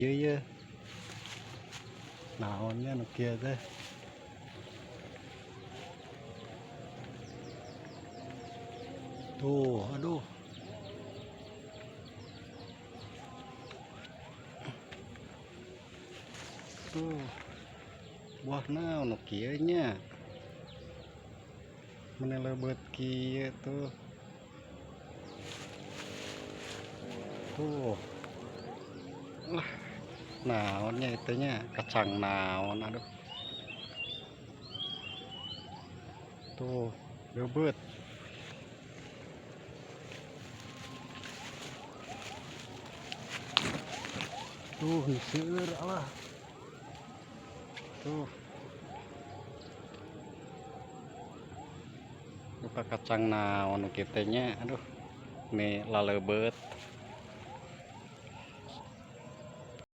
Ieu ye naonnya nu kieu teh. Tuh, aduh. Tuh. Buah naon nu kieu nya. Meni leubeut kieu tuh. Tuh. Lah, naonnya itunya kacang naon aduh. Tuh, leubeut. Tuh, nu seueur alah. Tuh. Buka kacang naon nu kitu nya, aduh. Ini laleubeut.